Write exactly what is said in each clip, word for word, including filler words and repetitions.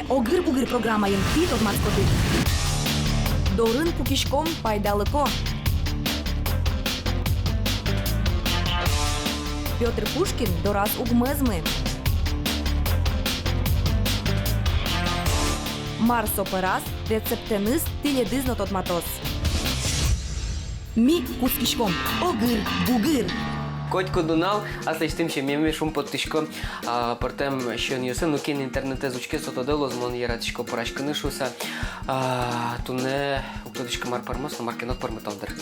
«Огыр-бугыр» программаын тӥ тодматскоды: дорын пукиськом, пайдалыко. Пётр Пушкин дораз уг мӧзмы. Мар со пӧраз, рецептэныз тӥледыз но тодматоз. Ми кутскиськом. Огыр-бугыр. Котькуд нунал аслэсьтым семьяме шумпоттӥсько, а, пӧртэм сиёнъёсын. Ну, кин интернетэз учке, со тодэ луоз, мон яратӥсько пӧраськыны шуыса. А, туннэ уг тодӥськы, мар пӧрмоз, но мар ке но пӧрмытом, дыр.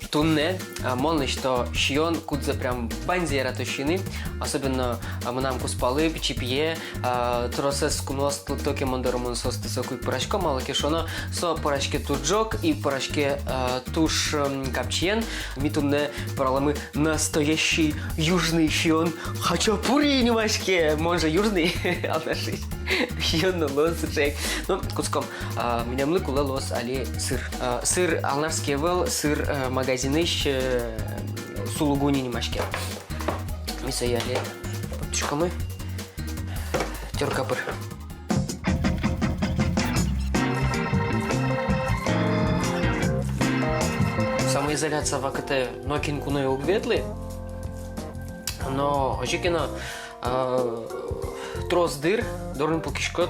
Туннэ, а, мон лэсьто сиён, кудзэ прям ваньзэ ярато сиыны. Особенно, а, мынам кузпалы, пичи пие, а, тросэз куноос ту-, туж ке мон доры мон соосты соку ик пӧрасько, малы ке шуоно, со пӧраське туж ӝог и пӧраське, а, туж, м, капчиен. Ми туннэ пӧраламы настоящий южный сиён, хачапури нимаське. Мон же южный, Алнашысь. Сиён но луоз сыӵе ик. Ну, кутском. А, милемлы кулэ луоз али сыр. А, сыр алнашский ӧвӧл, сыр, э, магазинысь, э, сулугуни нимаське. Ми сое али поттӥськомы тёрка пыр. Самоизоляция вакытэ нокин куное уг ветлы. Но озьы ке но, а, трос дыр дорын пукиськод,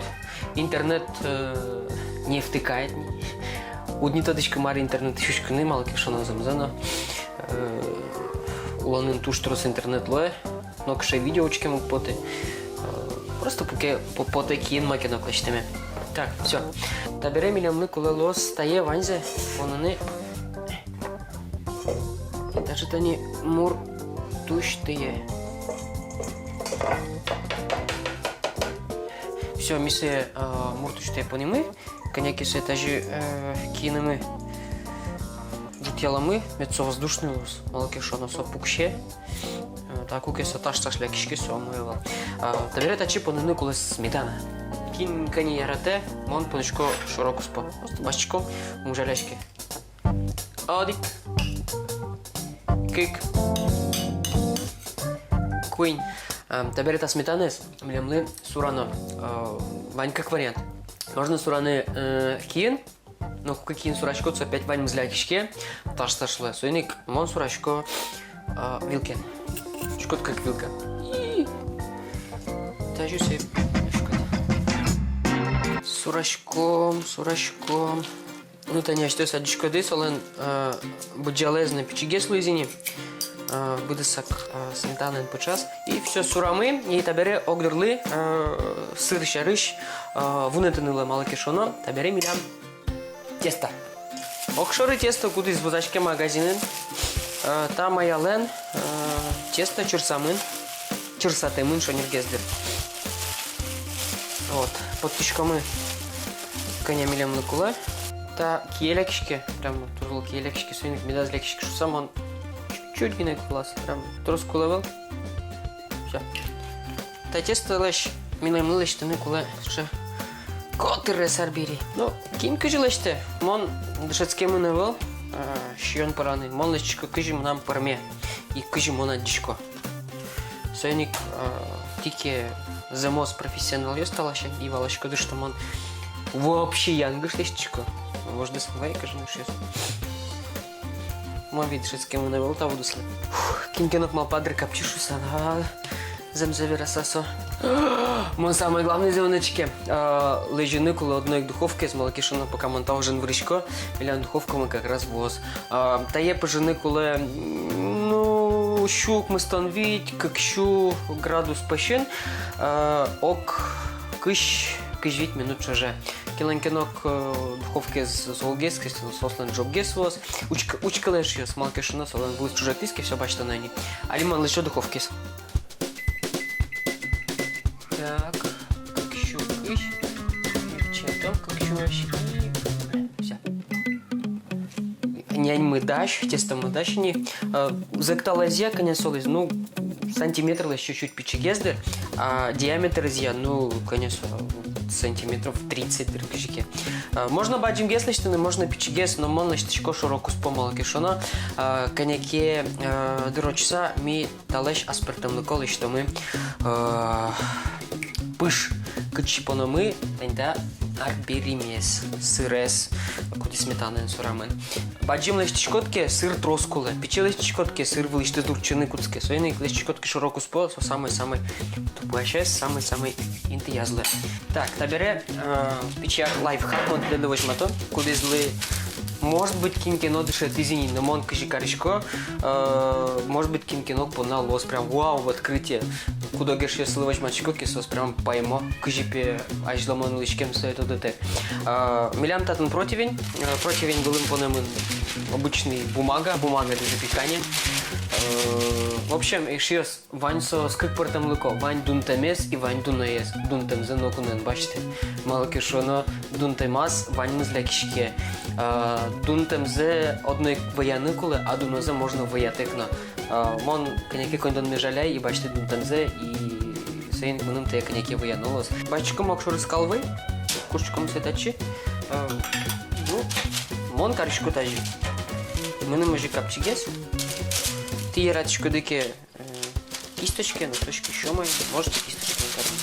интернет, э, не втыкает ни. Уд ни тодӥськы, мар интернетысь учкыны, малы ке шуоно, зэмзэ но, э, улонын туж трос интернет луэ, нокыӵе видео учкемы уг поты. Э, просто пуке по-, потэ киын маке но лэсьтэме. Так, всё. Табере милемлы кулэ луоз тае ваньзэ поныны. Даже тани мур тусьтые. Всё, ми сое, э, мур тусьтые понӥмы. Кӧня ке сое тазьы, э, киынымы ӝутъяломы, мед со воздушный луоз, малы ке шуоно, со пуксе. Э, та куке со таш-таш лякиське, со умой ӧвӧл. А, табере татчы поныны кулэ сметана. Кин кӧня яратэ, мон понӥсько шоро-куспо. Просто басьтӥсько, ум жаляське. Одӥг. Кык. Куинь. Ам, табере та сметанаез милемлы сурано. Э, вань кык вариант. Можно сураны, э, киын, но куке киын сураськод, со опять ваньмыз лякиське, таш-таш луэ. Соин ик мон сурасько, э, вилкаен. Учкод, как вилка. И тазьы сое, учкод. Сураськом, сураськом. Ну, тани асьтэос адӟиськоды, солэн, э, быдӟалаез но пичигес луиз ини, э, быдэсак, э, сметанаен пыӵаз. И всё, сурамы, и табере огдырлы, э, сыр сярысь, э, вунэтыны луэ, малы ке шуоно, табере милям тесто. Огшоры тесто, кудӥз вузаське магазинын, э, та маялэн, э, тесто чырсамын, чырсатэмын шонергес дыр. Вот, поттӥськомы, кӧня милемлы кулэ. Та кие лякиське, прям туж зол кие лякиське, соин ик медаз лякиськы шуыса, мон чуть-чуть гинэ кулэ, прям трос кулэ ӧвӧл. Всё. Та тестолэсь милемлы лэсьтыны кулэ сыӵе котырес арбери. Ну, кин кызьы лэсьтэ, мон дышетскемын ӧвӧл, э, сиён пӧраны, мон лэсьтӥсько, кызьы мынам пӧрме и кызьы мон адӟисько. Соин ик, э, тӥ ке зэмос профессионалъёс таласянь, и валаськоды, что мон вообще янгыш лэсьтӥсько. Вождэс вай, кыӵе но шуэс. Мон ведь дышетскемын ӧвӧл та удыслы. Фух, кин ке но ик малпа дыр, капчи шуыса, а, зэмзэ вераса со. Мон самый главный зэм но учке. А, лэзьыны кулэ одно ик духовкаез, малы ке шуоно, пока мон та ужен вырисько, милям духовкамы как раз вуоз. А, тае пыжыны кулэ, м, ну, сю укмыстон вить, кык сю градус пӧсьын, а, ог кызь, кызь вить минут ӵоже. Кинлэн ке но ик, э, духовкаез золгес, кызьы соослэн ӝоггес вуоз. Учк-, учкылэ, эшъёс, малы ке шуоно, солэн вылыз ӵужатӥз ке, всё, басьтоно ини. Али мон лэсьто духовкаез. Так, кык сю кызь, чето, кык сю кызь, и всё. Няньмы дась, тестомы дась ини. Э, зӧкталаезъя кӧня со луиз, ну, сантиметрлэсь чуть-чуть пичигес дыр, а диаметрзъя, ну, кӧня со, сантиметров тридцать дыр кызьы ке. Э, можно бадӟымгес лэсьтыны, можно пичигес, но мон лэсьтӥсько шоро-куспо, малы ке шуоно, э, кӧня ке, э, дыр ортчыса ми талэсь аспӧртэмлыко лэсьтомы, э, пыж, Кытчы пономы тани та арберимес, сырез, кудӥз сметанаен сорамын. Бадӟым лэсьтӥськод ке, сыр трос кулэ. Пичи лэсьтӥськод ке, сыр вылысьтыз урчыны кутске. Соин ик лэсьтӥськод ке шоро-куспо, со самой-самой тупасез, самой-самой интыяз луэ. Так, табере, э, пичи лайфхак мон тӥледлы возьмато, кудӥзлы, может быть, кин ке но дышетӥз ини, но мон кызьы карисько, э, может быть, кин ке но понна луоз прям вау, открытие. Куд-огез эшъёслы возьматӥсько ке, соос прям паймо, кызьы пе азьло мон улӥськем сое тодытэк. А, милям татын противень, э, противень вылын понэмын обычный бумага, бумага для запекания. Э, в общем, эшъёс, вань соос кык пӧртэмлыко, вань дунтэмез и вань дуноез. Дунтэмзэ ноку но эн басьты. Малы ке шуоно, дунтэмаз ваньмыз лякиське. Э, дунтэмзэ одно ик выяны кулэ, а дунозэ можно выятэк но. А, мон кӧня ке коньдонме жаляй и басьтӥ дунтэмзэ, и соин мыным тае кӧня ке выяно луоз. Басьтӥськом огшоры скал вӧй, кутском сое татчы. А, ну, мон карисько тазьы. Мыным озьы капчигес. Тӥ яратӥськоды ке, э, кисточкаен, но кисточкаен ещё май, можете кисточкаен карыны.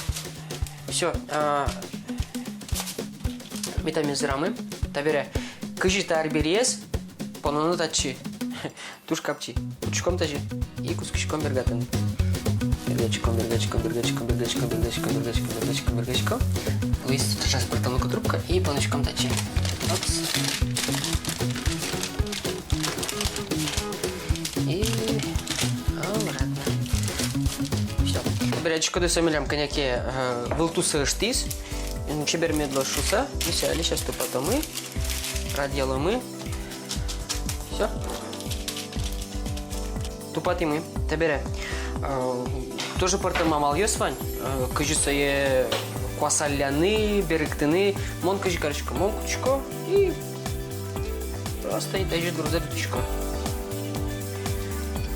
Всё, а, ми та мезырамы. Табере кызьы та арбериез пононо татчы. Туж капчи. Кутском тазьы. И кутскиськом бергатыны. Бергатӥськом, бергатӥськом, бергатӥськом, бергатӥськом, бергатӥськом, бергатӥськом, бергатӥськом, бергатӥськом. Луиз тотчас пӧртэмлыко трубка и понӥськом татчы. Опс. И обратно. Всё. Табере адӟиськоды, со милям кӧня ке, э, вылтусэ ыштӥз. М, чебер мед луоз шуыса. Ми сое али сейчас тупатомы. Радъяломы. Всё. Тупатӥмы. Табере, э, тоже пӧртэм амалъёс вань, э, кызьы сое куасалляны, берыктыны. Мон кызьы карисько, мон кутӥсько и просто и тазьы дурзэ ӝутӥсько.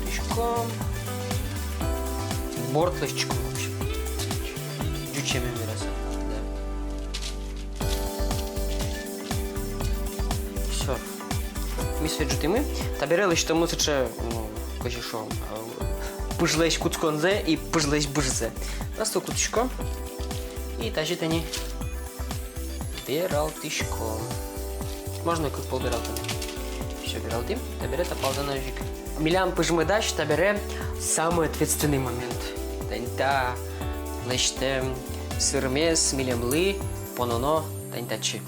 Ӝутӥсько. Борт лэсьтӥсько вообще. Ӟуч сямен вераса. Да. Всё. Ми сое ӝутӥмы. Табере лэсьтомы сыӵе, ну, кызьы шуом, э, пыжлэсь кутсконзэ и пыжлэсь быжзэ. Просто кутӥсько. И тазьы тани вералтӥсько. Можно кык пол вералтыны. Всё, вералтӥм. Табере та палдан озьы ик. Милям пыжмы дась, табере самый ответственный момент. Тани та лэсьтэм сырмес милемлы пононо тани татчы.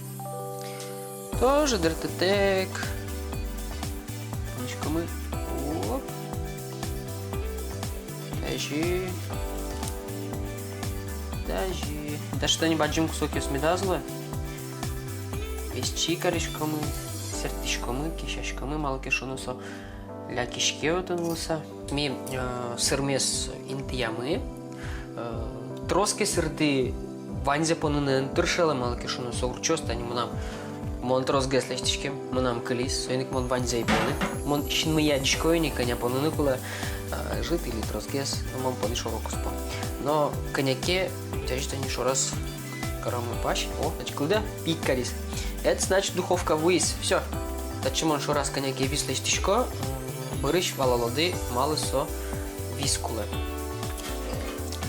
Тоже дыртытэк. Понӥськомы. Оп. Тазьы. Тазьы. Даже тани бадӟым кусокъёс медаз луэ. Весь чик кариськомы, сэрттӥськомы, кесяськомы, малы ке шуоно со лякиське отын луыса. Ми, э, сырмес интыямы, э, тросгес сырды ваньзэ поныны эн тыршелэ, малы ке шуоно со урчоз, тани мынам, мон тросгес лэсьтӥськем, мынам кылиз, соин ик мон ваньзэ ӧй поны. Мон синмы адӟисько ини, кӧня поныны кулэ, э, ӝыт или тросгес, но мон понӥ шоро-куспо. Но кӧня ке, тазьы тани шораз каромы пась. О, значит, кылдэ, пик кариз. Это значит, духовка вуиз. Всё. Татчы мон шораз кӧня ке вис лэсьтӥсько, м, бӧрысь валалоды, малы со вис кулэ.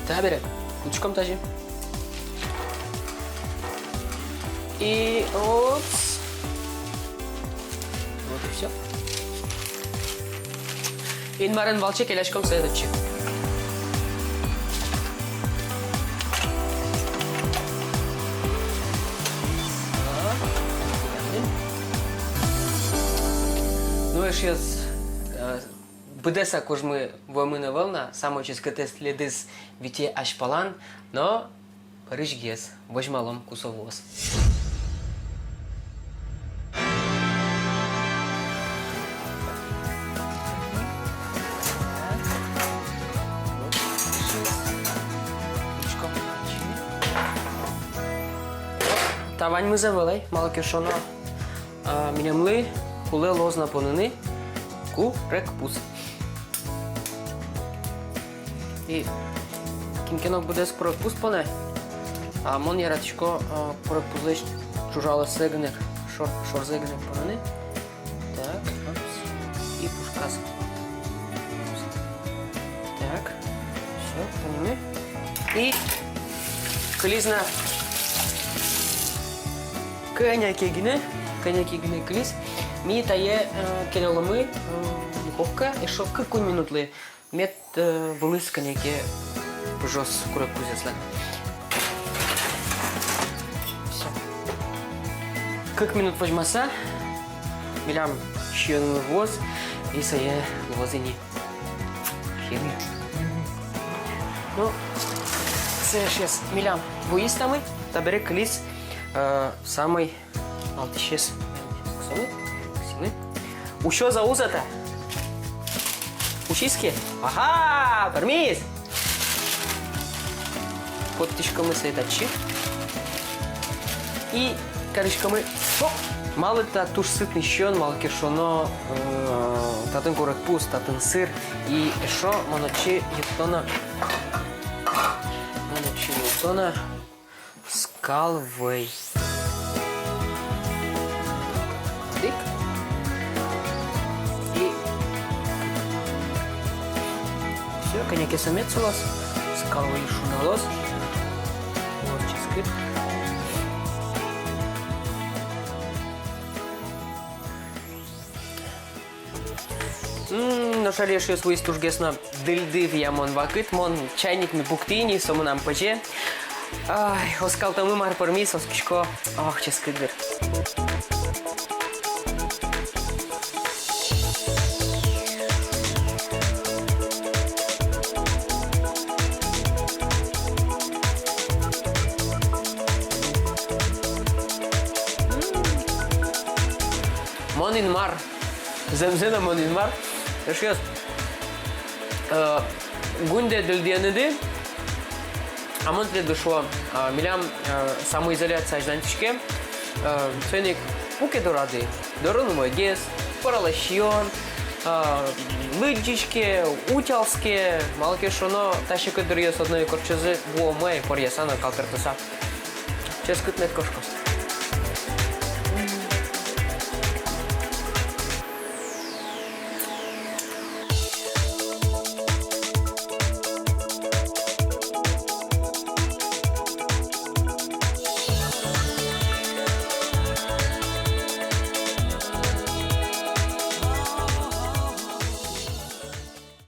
Табере кутӥськом тазьы. И опс. Вот и всё. Инмарен валче келяськом сое татчы. Ну, эшъёс, э, быдэсак кужмы вуэмын ӧвӧл на, самой ческытэз тӥледыз витё азьпалан, но бӧрысьгес возьмалом, ку со вуоз. Та ваньмыз ӧвӧл ай, малы ке шуоно, а, милемлы кулэ луоз на поныны курегпуз. И кин ке но быдэс курегпуз понэ, а мон яратӥсько, а, курегпузлэсь ӵужалозэ гинэ, шор-, шорзэ гинэ поныны. Так, опс. И пушказ. Так, всё, поныны. И кылиз на. Кӧня ке гинэ, кӧня ке гинэ кылиз. Ми тае, э, келяломы, э, духовкае эшшо кык-куинь минутлы. Мед, э, вылыз кӧня ке пыжоз курегпузъёслэн. Всё. Кык минут возьмаса, милям сиёнмы вуоз, и сое луоз ини. Ну, сое, эшъёс, милям вуиз та май, табере кылиз, э, самой малтӥсез. Кысомы, кысомы. Усёз-а, уз-а та? Усиз ке? Ага, пӧрмиз! Поттӥськомы сое татчы. И кариськомы. Хоп! Малы та туж сытный сиён, малы ке шуоно, э, татын курегпуз, татын сыр. И эшшо мон отчы юртто на. Мон отчы юртто на скал вӧй. Одӥг. И всё, кӧня ке со мед сылоз. Скал вӧй шуналоз. Вот, ческыт. М, нош али, эшъёс, вуиз тужгес но дыльды виямон вакыт. Мон чайникме пуктӥ ини, со мынам пӧзе. Ай, оскалтомы, мар пӧрмиз, оскисько. Ох, ческыт дыр. Мон Инмар. Зэмзэ но мон Инмар. Эшъёс, э, гуньдэ дыльдыеныды, а мон тӥледлы шуо, а, милям, э, самоизоляция азьланьтӥське, э, соин ик пуке дорады, дорын умойгес, пӧралэ сиён, э, лыдӟиське, утялске, малы ке шуоно, та секыт дыръёс одно ик ортчозы вуомы ай, поръяса но калтыртыса. Ческыт мед кошкоз.